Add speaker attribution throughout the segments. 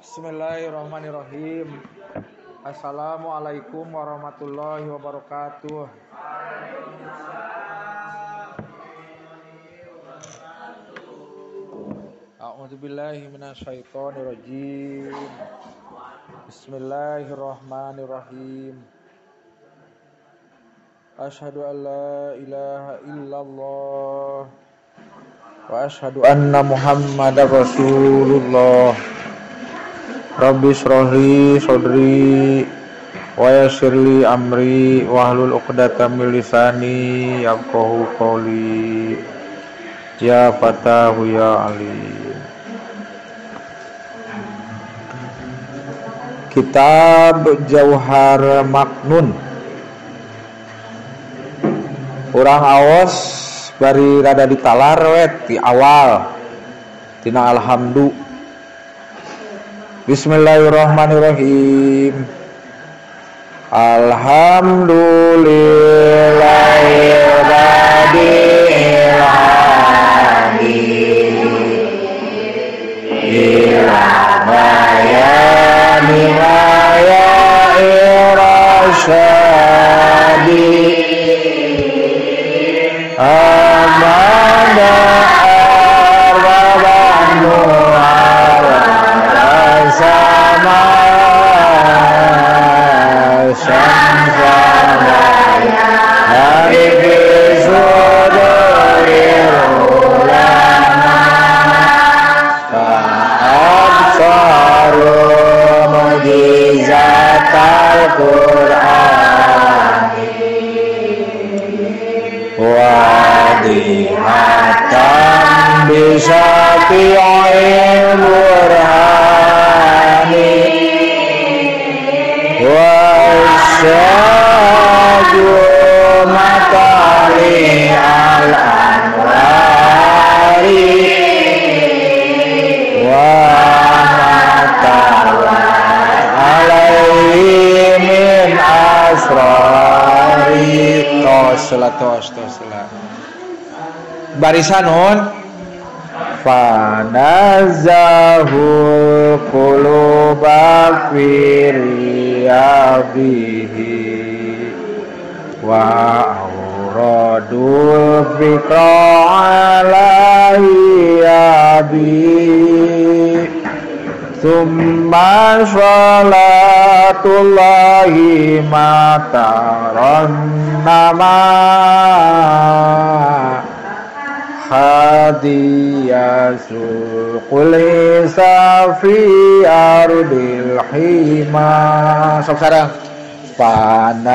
Speaker 1: Bismillahirrahmanirrahim. Assalamualaikum warahmatullahi wabarakatuh. A'udzubillahi minasyaitonirrajim. Bismillahirrahmanirrahim. Asyhadu an la ilaha illallah wa asyhadu anna Muhammadar Rasulullah. Rabbi shrah li sadri wa yassir li amri wahlul 'uqdatam min lisani yafqahu qawli. Ya Fatahu ya Alim. Kitab Jauhar Maknun. Urang aos bari rada ditalar wet di awal tina alhamdu. Bismillahirrahmanirrahim. Alhamdulillahi rabbil alamin. Ila bayani wa ya irsyadi. Amana arbabanu ala sama syamsana harifi suduril ulama fa'absaru mujizatal Qur'an wadihatan bisyafi'il burhani wasyaju matali al-anwari wa matala alaihi min asrari. Toslah tos toslah barisan nun fanazahu quluba fi riyadihi wa awradul fikra alaihi abi thumma sholatullahi ma tarannama hadiyasul qulisa fi ardil hima. Sok sareng panazahul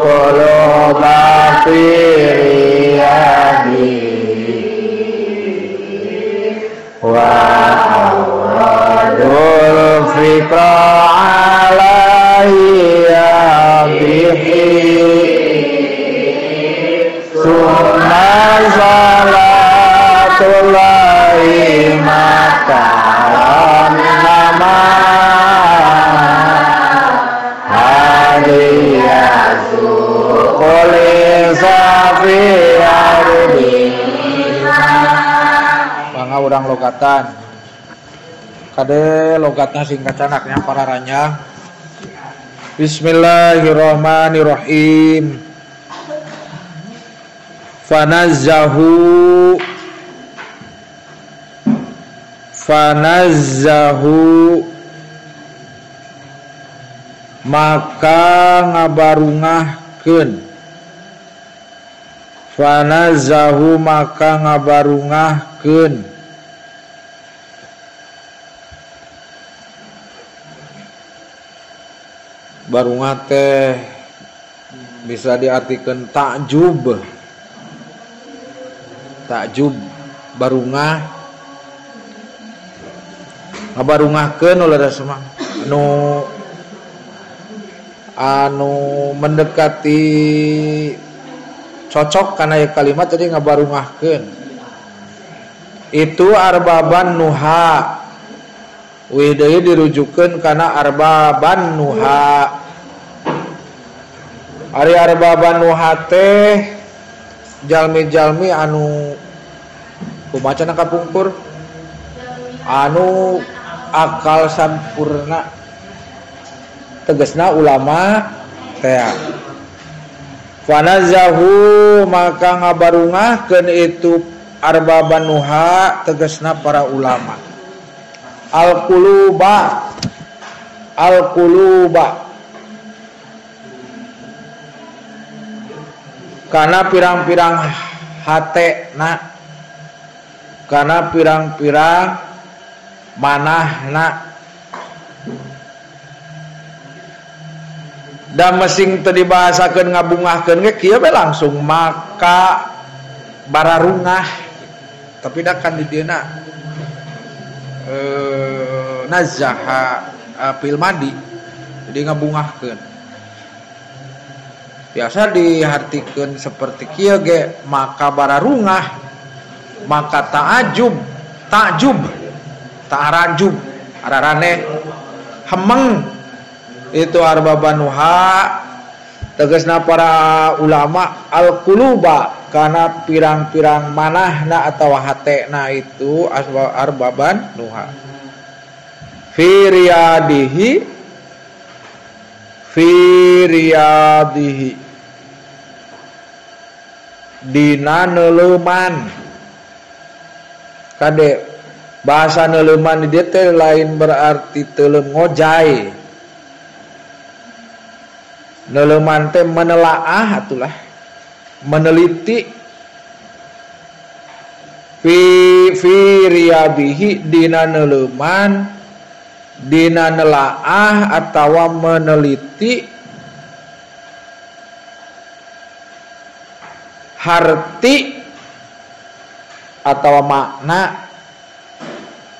Speaker 1: quluba fi riyadi wa awradul fikra alaihi bihi summa salatullahi matarannama hadiyasu qulisa fi ardi. Mangga urang logatan. Kade logatna singkat canaknya para ranyang. Bismillahirrahmanirrahim. Fanazzahu fanazzahu maka ngabarungahkeun. Fanazzahu maka ngabarungahkeun. Barungah teh bisa diartikan takjub. Takjub barungah ngabarungahkeun oleh semang anu anu mendekati cocok kana ieu kalimat jadi ngabarungahkeun itu arbaban nuha. Wih deui dirujukeun kana arbaban nuha. Ari arbaban nuha teh jalmi-jalmi anu kumaha cenah kapungkur? Anu akal sampurna tegasna ulama teh. Fanazahu maka ngabarungahkeun itu arbaban nuha tegasna para ulama. Al-quluba al-quluba kana pirang-pirang hatena, kana pirang-pirang manahna. Da mesing teu dibahasakeun ngabungahkeun ge kieu we langsung maka bararungah. Tapi da kan di dieuna nazaha fil madi, jadi ngabungahkeun. Biasa dihartikeun seperti kieu ge maka bararungah, maka ta'ajub, ta'jub, ta'arajub, araraneh hemeng. Itu arbabanuha tegasna para ulama al-quluba kana pirang-pirang manahna atau hatena itu arbaban nuha. Fi riyadihi, fi riyadihi dina neuleuman. Kade bahasa neuleuman di dieu teh lain berarti teuleum ngojay. Neuleuman teh menelaah atulah, meneliti. Fi fi riyadihi dina neuleuman, dina nelaah atawa meneliti harti atau makna.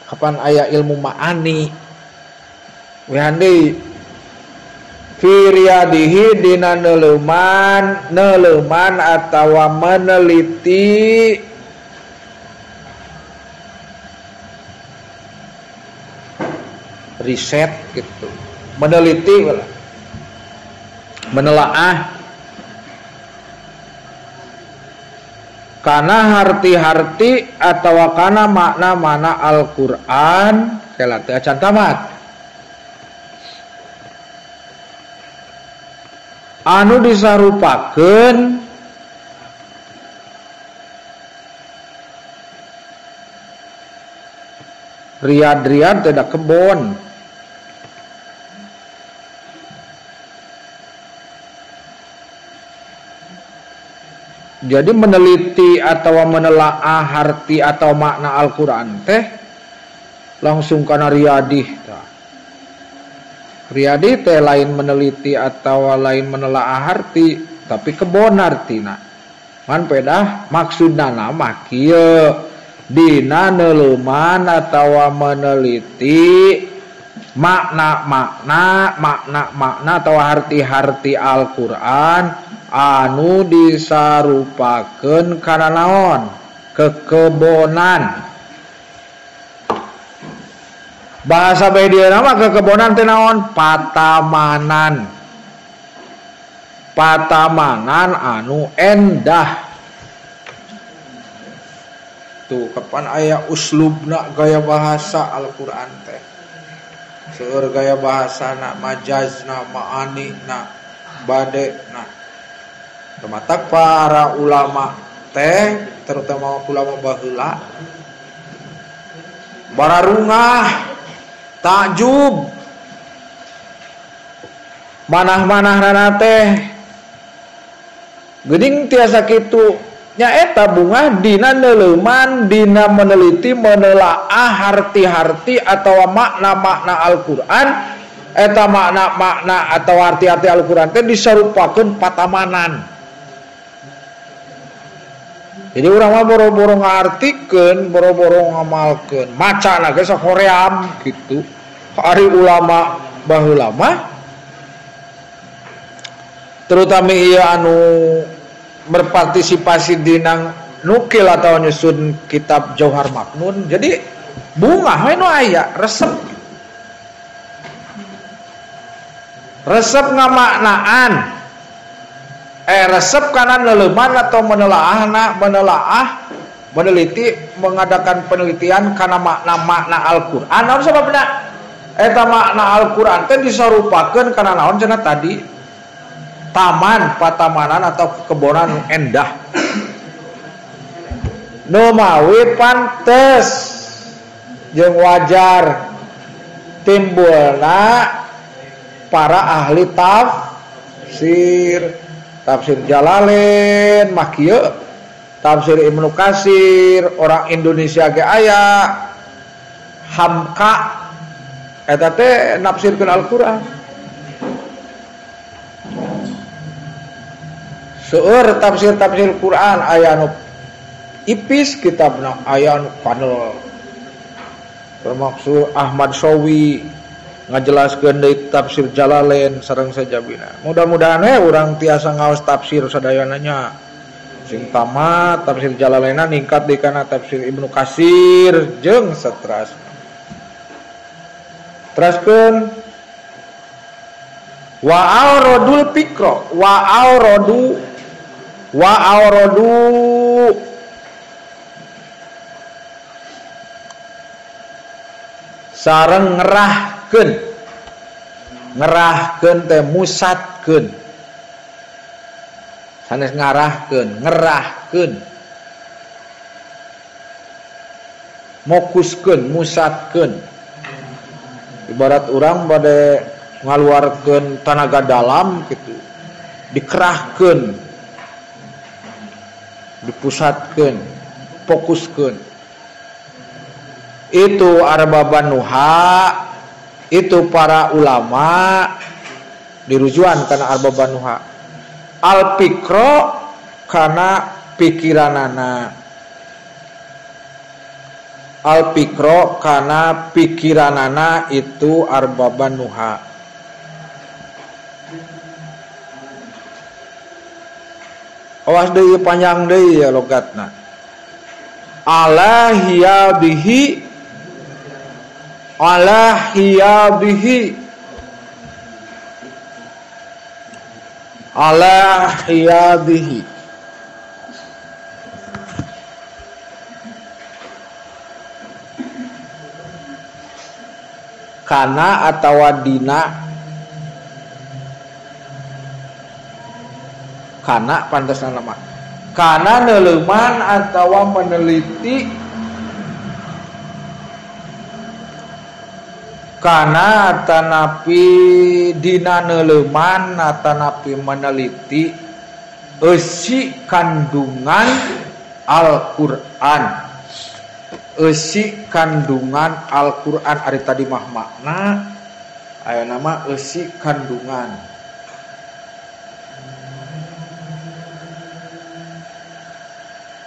Speaker 1: Kapan aya ilmu ma'ani wehan deui fi riyadihi dina neuleuman, neuleuman atawa meneliti riset gitu, meneliti menelaah kana harti-harti atau kana makna-makna Al-Qur'an kela teu acan tamat. Anu disarupakeun riad-riad tidak kebon. Jadi meneliti atau menelaah harti atau makna Al-Qur'an teh langsung kana riyadih. Riyadih teh lain meneliti atau lain menelaah harti, tapi kebon artina. Man pedah maksudna mah kieu dina neuleuman atawa meneliti makna-makna, makna-makna atau harti-harti Al-Qur'an anu disarupakeun kana naon? Kekebonan. Bahasa bae dieu mah kekebonan teh naon? Patamanan. Patamanan anu endah. Tuh kapan aya uslubna gaya bahasa Al-Qur'an teh. Seueur gaya bahasana, majazna, ma'anina, badena. Tematak para ulama teh, terutama ulama baheula, bararungah, takjub, manah-manah teh, geuning tiasa kitu nyaeta bunga dina neuleuman, dina meneliti, menelaah harti-harti atau makna-makna Al-Qur'an, eta makna-makna atau arti-arti Al-Qur'an teh disarupakeun patamanan. Jadi urang mah boro-boro ngartikeun, boro-boro ngamalkeun, macana ge sok hoream gitu. Ari ulama baheula mah terutama ieu anu berpartisipasi dina nukil atau nyusun kitab Jauhar Maknun, jadi bunga we nu aya resep. Resep ngamaknaan. Resep kana neuleuman atau menelaahna, menelaah Meneliti, mengadakan penelitian karena makna-makna Al-Qur'an. Naon sababna? Eta makna Al-Qur'an teh disarupakeun kana naon cenah tadi? Taman, patamanan atau kebonan endah. Nu mawi pantes jeung wajar timbulna para ahli tafsir, tafsir Jalalain mah kieu, tafsir Ibnu Katsir, orang Indonesia ge aya Hamka eta teh nafsirkeun Al-Qur'an. Seueur tafsir-tafsir Quran aya nu ipis kitabna, aya nu panel. Termaksud Ahmad Shawi ngajelaskeun deui tafsir Jalalain sareng sajabina. Mudah-mudahan we urang tiasa ngaos tafsir sadayana nya. Sing tamat tafsir Jalalainna ningkat deui kana tafsir Ibnu Katsir jeung saterasna. Teraskeun wa auradul fikra wa auradu sareng ngerahkeun teh musatkeun, sanes ngarahkeun, ngerahkeun, mokuskeun, musatkeun. Ibarat urang bade ngaluarkeun tanaga dalam gitu, dikerahkeun, dipusatkeun, fokuskeun. Itu arbaban nuha, itu para ulama dirujuan karena arbaban nuha. Al fikro karena pikiranana, al fikro karena pikiranana itu arbaban nuha. Awas deui panjang deui ya logatna. Ala hiyadihi, ala hiyadihi, ala hiyadihi. Kana atawa dina, kana pantasna nama, kana neuleuman atawa meneliti, kana atanapi dina neuleuman atanapi meneliti eusi kandungan Al-Qur'an, eusi kandungan Al-Qur'an. Ari tadi mah makna, aya nama eusi kandungan.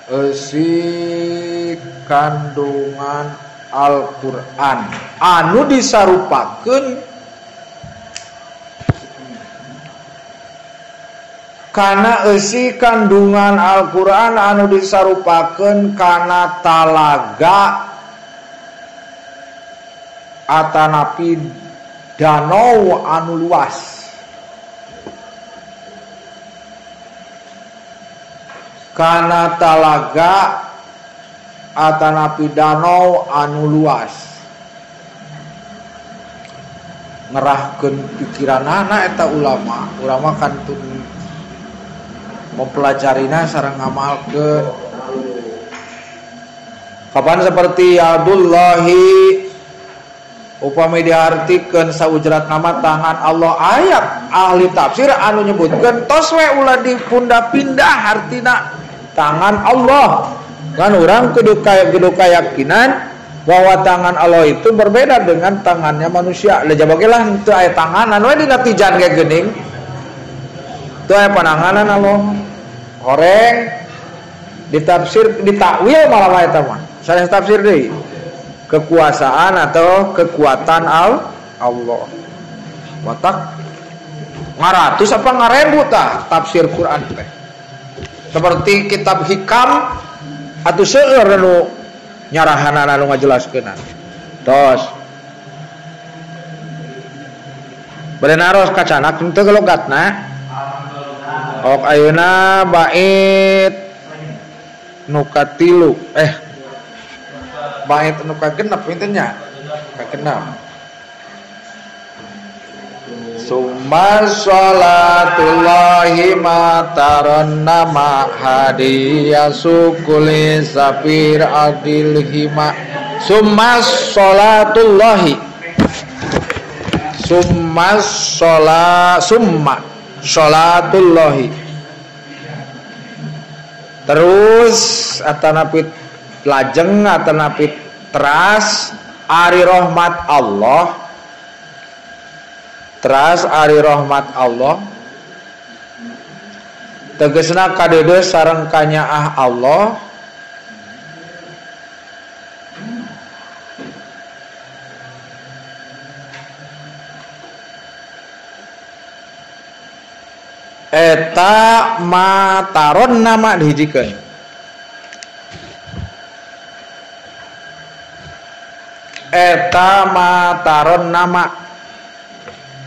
Speaker 1: Eusi kandungan Al-Qur'an anu disarupakeun kana eusi kandungan Al-Qur'an anu disarupakeun kana talaga atanapi danau anu luas, kana talaga atanapi danau anu luas. Ngerahkeun pikiranana eta ulama, ulama kantun mempelajarina sareng ngamalkeun. Kapan seperti Abdullahi upami diartikeun saujrat nama tangan Allah, ayat ahli tafsir anu nyebutkeun tos we ulah dipunda-pindah artina tangan Allah. Kan orang kudu keyakinan bahwa tangan Allah itu berbeda dengan tangannya manusia. Lah jabagelah teu aya tanganan we dina tijan ge geuning. Teu aya pananganan Allah. Horeng ditafsir ditakwil malah eta mah. Sanes tafsir deui. Kekuasaan atau kekuatan Allah. Watak ngaratus apa ngarebu tah tafsir Quran teh. Seperti kitab Hikam atuh seueur nu nyarahanana nu ngajelaskeunna. Tos. Bade naros kacanak teu logatna. Ok ayeuna bait nu katilu bait nu kagenep intinya kagenep. Summa sholatullahi ma tarannama hadiya sukuli safir adil hima. Summa sholatullahi, summa sholat, summa sholatullahi, terus atanapi lajeng atanapi teras ari rahmat Allah, teras ari rahmat Allah tegesna kadeudeuh sareng kanyaah Allah eta mataron nama dihijikeun. Eta mataron nama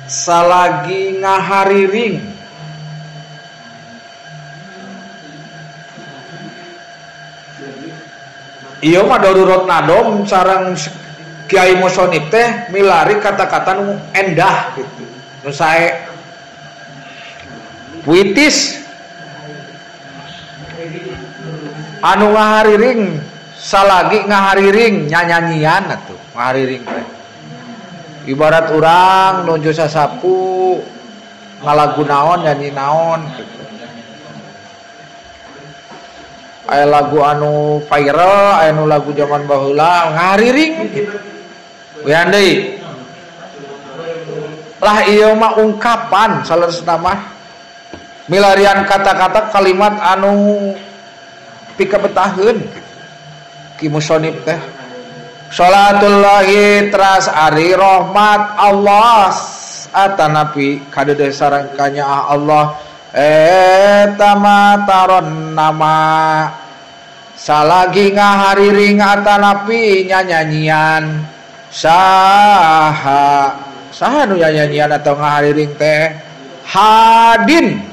Speaker 1: salagi ngahariring ieu mah darurat nadom sareng Kiai Musonib teh milari kata-kata nu endah gitu, nu sae puitis anu ngahariring salagi ngahariring nyanyanyian atuh ngahariring teh ibarat urang nuju sasapu ngalagu naon nyanyi naon gitu. Aya lagu anu viral, aya nu lagu zaman baheula ngahariring gitu. Wean deui lah ieu mah ungkapan saleresna mah milarian kata-kata kalimat anu pikabetaheun ki musonib teh. Sholatullahi teras ari rahmat Allah atanapi kadeudeuh sareng kanyaah Allah eta mataron nama salagi ngahariring atanapi nyanyanyian saha saha nu nyanyanyian atau ngahariring teh hadin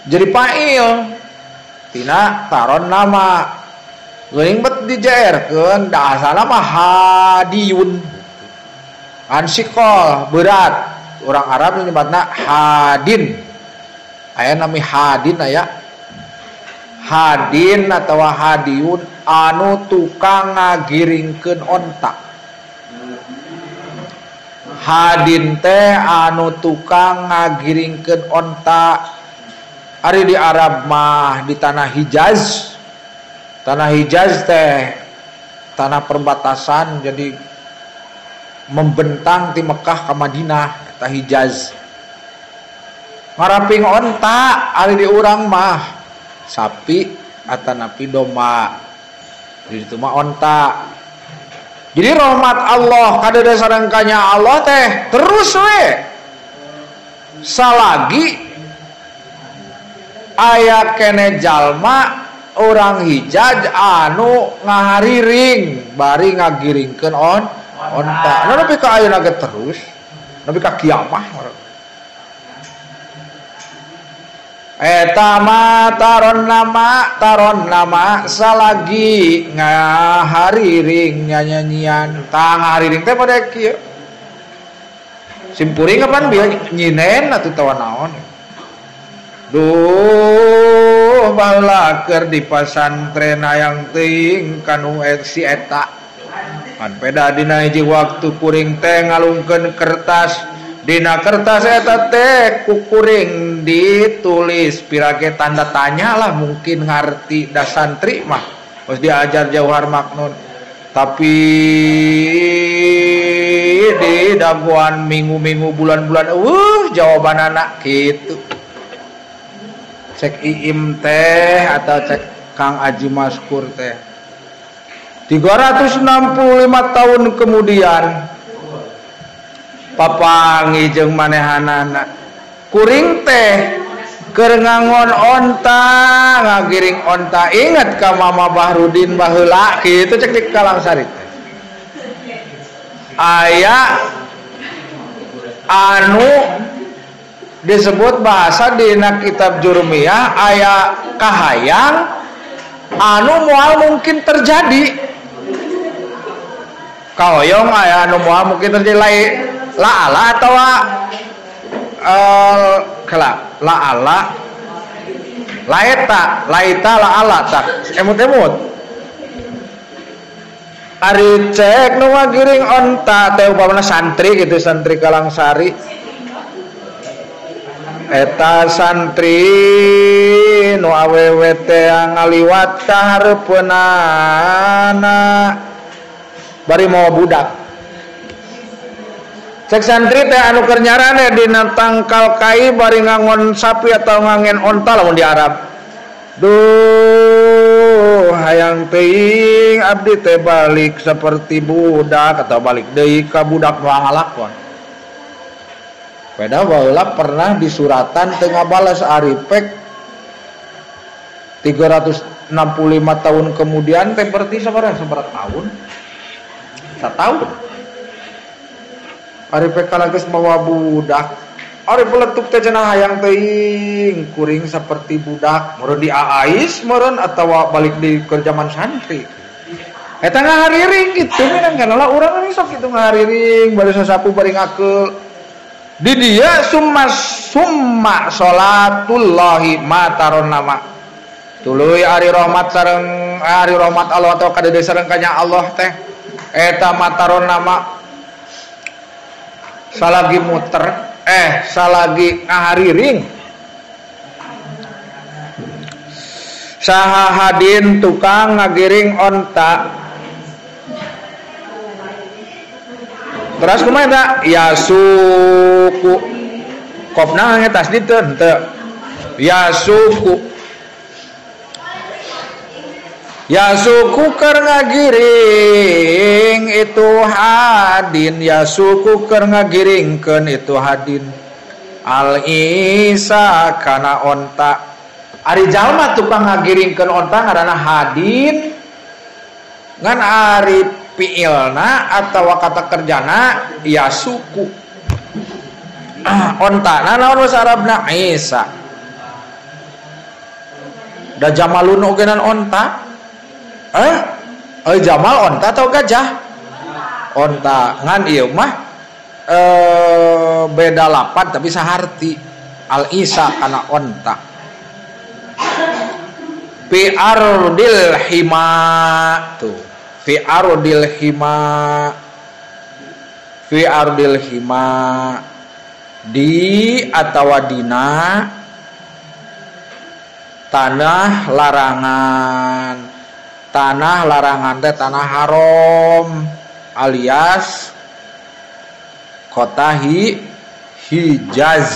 Speaker 1: jadi fa'il tina taron nama geuning bet dijaerkeun da asalna mah hadiyun ansikol berat orang Arab nyebutna hadin aya nami hadin aya hadin atawa hadiyun anu tukang ngagiringkeun onta. Hadin teh anu tukang ngagiringkeun onta. Ari di Arab mah di tanah Hijaz. Tanah Hijaz teh tanah perbatasan, jadi membentang ti Mekah ka Madinah eta Hijaz. Ngaraping onta ari di urang mah sapi atanapi domba. Di ditu mah onta. Jadi rahmat Allah kadeudeuh sareng kanya Allah teh terus we. Salagi aya kene jalma orang Hijaz anu ngahariring bari ngagiringkeun onta. Nah, nepi ka ayeuna ge terus, nepi ka kiamah. Eta mah taron nama salagi ngahariring nyanyian. Tah ngahariring teh pada kieu. Simpuring kapan bieu nyinen atuh tawa naon. Duh baheula keur di pasantren hayang teuing kanu si eta. Pan peda dina hiji waktu kuring teh ngalungkeun kertas. Dina kertas eta teh ku kuring ditulis pirage tanda tanya lah mungkin ngarti da santri mah geus diajar Jauhar Maknun. Tapi di dagoan minggu-minggu bulan-bulan jawabanana kitu. Cek Iim teh atau cek Kang Aji Maskur teh 365 tahun kemudian papangi jeung manehanana kuring teh keur ngangon onta ngagiring onta inget ka Mama Bahrudin baheula kitu cek di Kalangsari teh aya anu Disebut bahasa dina kitab Jurumiyah aya kahayang anu moal mungkin terjadi. Kahoyong aya anu moal mungkin terjadi lai la ala atawa kela la ala laeta laita la ala tak emut-emut. Ari cek nu ngagiring onta teh upamana santri gitu, santri Kalangsari. Eta santri nu awewe teh ngaliwat ka hareupeunana bari mawa budak. Cek santri teh anu keur nyarane dina tangkal kai bari ngangon sapi atau ngangen onta lamun di Arab. Duh hayang teuing abdi teh balik seperti budak atau balik deui ka budak nu ngalakon. Beda baheula pernah disuratan teu ngabales ari pek 365 tahun kemudian teh berarti sabaraha tahun? Satahun. Ari pek geus mawa budak. Ari peletuk teh cenah hayang teuing kuring seperti budak, meureun diaais meureun atawa balik di keur zaman santri. Eta ngahariring kitu minang kana lah urang sok kitu ngahariring bari sasapu bari ngakeul. Di dia summa summa salatullahi mataron nama. Tuluy ari rahmat sareng ari rahmat Allah atau kadede sareng kanya Allah teh eta mataron nama salagi muter salagi ngahariring saha hadin tukang ngagiring onta. Terus kumaha eta? Yasuku. Kopna tasdid teu henteu. Yasuku. Yasuku keur ngagiring itu hadin, yasuku keur ngagiringkeun itu hadin. Al isa kana onta. Ari jalma tukang ngagiringkeun onta ngaranna hadin. Ngan ari fiilna atau kata kerjana yasuku. Ontana naon bahasa Arabna isa. Da jamalun ogenan onta. Jamal onta atau gajah? Onta. Ngan ieu mah beda lapan tapi saharti. Al isa kana onta. Fi ardil hima tuh. Fi ardil hima, fi ardil hima di atawa dina tanah larangan. Tanah larangan teh tanah haram alias kota Hijaz.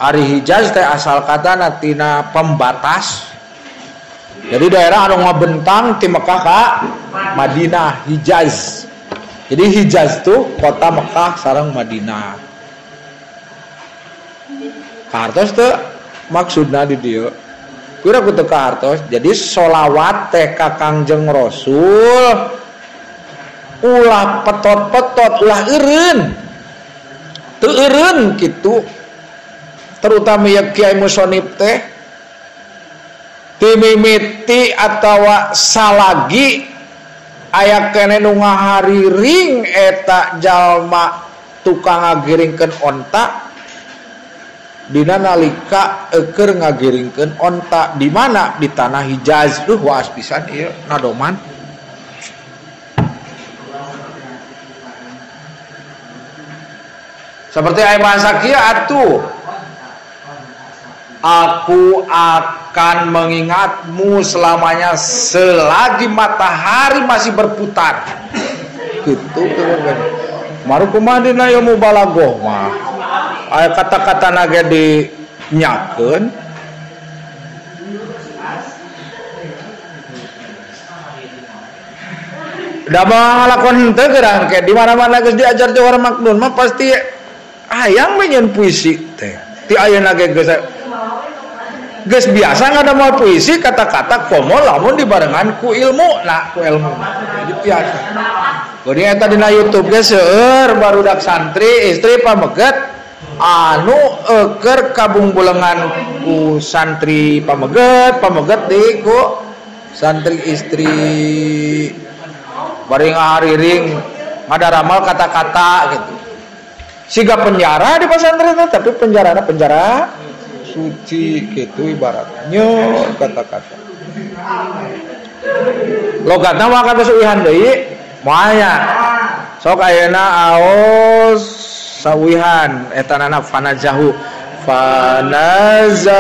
Speaker 1: Ari Hijaz teh asal katana tina pembatas. Jadi daerah anu ngabentang ti Mekah ka Madinah, Hijaz. Jadi Hijaz tuh kota Mekah sareng Madinah. Kahartos teu maksudna di dieu. Kira ku teu kahartos. Jadi solawat teh ka Kangjeng Rasul ulah petot-petot, ulah eureun. Teu eureun kitu. Terutama ya Kiai Musonib teh timimiti atawa salagi aya kene nu ngahariring eta jalma tukang ngagiringkeun onta dina nalika keur ngagiringkeun onta di mana di tanah Hijaz. Duh waas pisan ieu nadoman. Seperti aya bahasa kieu atuh, aku akan mengingatmu selamanya selagi matahari masih berputar. Gitu kan. Maru kumaha dina ilmu balaghah mah. Aya kata-kata nage dinyakeun. Da ngalakon henteu geurang ke di mana-mana geus diajar Jauhar Maknun mah pasti hayang we nyeun puisi teh. Ti ayeuna ge geus biasa ngadamel puisi kata-kata komo lamun dibarengan ku ilmu, nah ku ilmu. Jadi biasa. Jadi eta dina YouTube ge seueur barudak santri, istri pameget Anu keur kabungbulengan ku santri pameget, pameget deui ku santri istri bari ngahariring ngadaramal kata-kata gitu. Siga penjara di pesantren teh, tapi penjarana penjara suci gitu ibaratnya kata-kata. Logatna mah kata suihan deui moalnya. Sok ayeuna aos sawihan etanana fanazahu fanazahu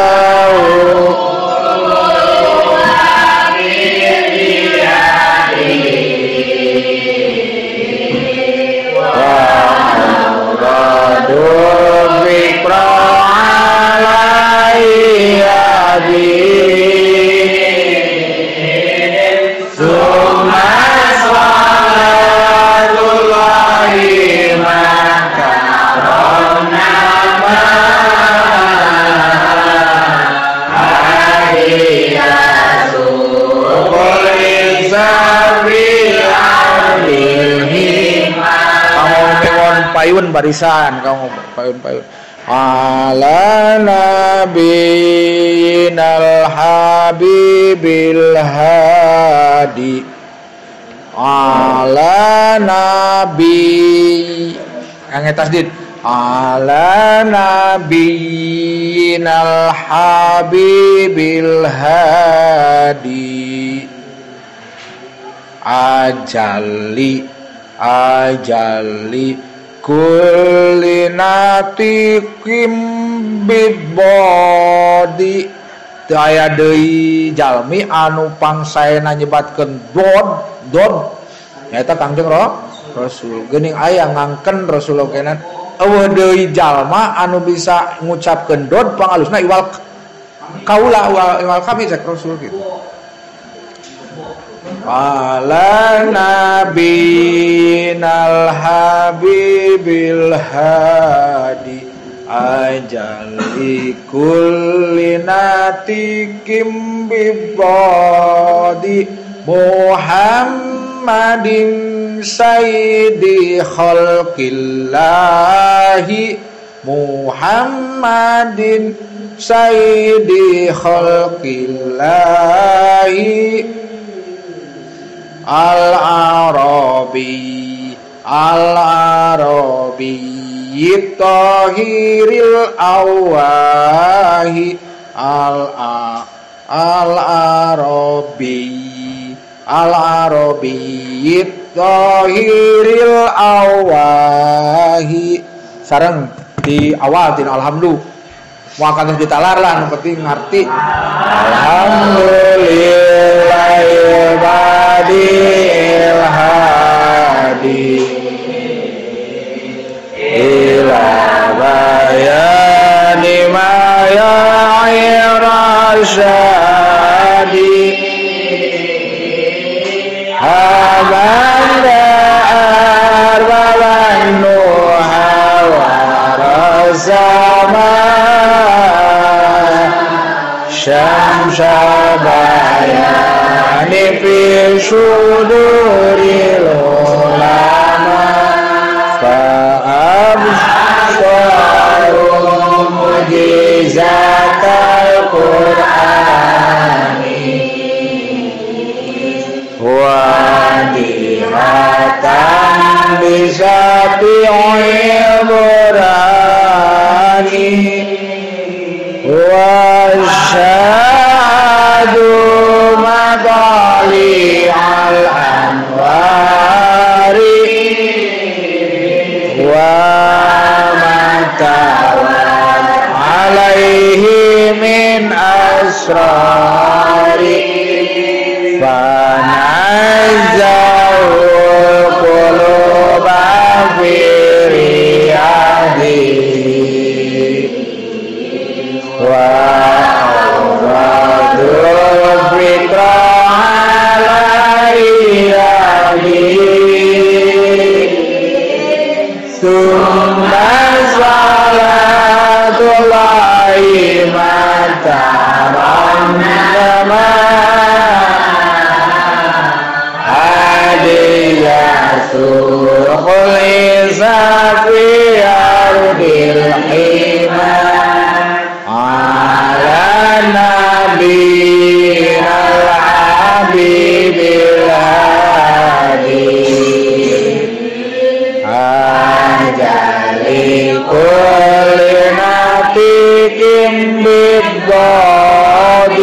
Speaker 1: payun barisan kamu payun-payun ala nabiyinal habibil hadi ala nabi kang tasdid ala nabiyinal habibil hadi ajali ajali kulinatikim bibodi daya deui jalmi anu pangsaena nyebatkeun dod dod nyaeta Kangjeng Rasul geuning aya ngangken Rasul ogenan eueuh deui jalma anu bisa ngucapkeun dod pangalusna iwal kaula iwal kami cek Rasul gitu. Ala nabiyinal habibil hadi ajali kulli natikim bibadi Muhammadin sayyidi khalqillahi Muhammadin sayyidi khalqillahi Al-Arabi Al-Arabi Tahiril Awahi Al-Arabi Al-Arabi Tahiril Awahi sareng di awal tina alhamdulillah moal kantos ditalar lah nu penting ngarti alhamdulillahil badiil hadi ila bayani ma ya'irashadi habanda arbaban nuha wa rasama syamsa bayani fi suduril ulama fa'absaru mujizatal qur'ani wa dihatan bisabi'il burani wasyadu madali al-anwari wa matawat alaihi min asrari fanazzahu quluba fi riyadi wa awradul fitra alaihi summa salatullahi matarannama hadiyatul izafi ardi. الحمى على نبينا الحبيب الهادي أجل كل ناطق بالضاد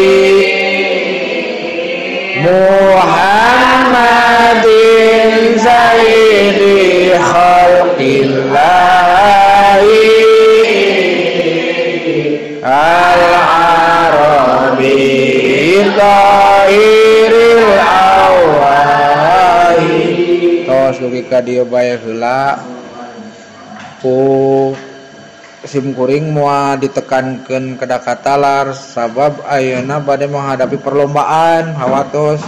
Speaker 1: محمد سيد خلق الله العربي الطاهر الأواه. Tos dugi ka dieu bae heula ku sim kuring moal ditekankeun kada katalar sabab ayeuna bade menghadapi perlombaan hawatos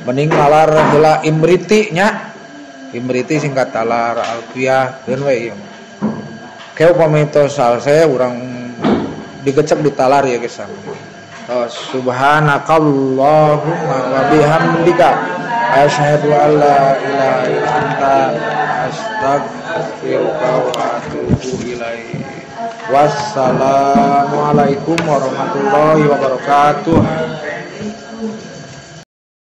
Speaker 1: mending nalar heula imriti nya imriti singkat talar alfiah keun we ieu mah ke upami tos salse urang digecek di talar ya geus. Tos subhanakallahumma wa bihamdika asyhadu an la ilaha illa anta astaghfiruka wa atubu ilaik. Wassalamualaikum warahmatullahi wabarakatuh.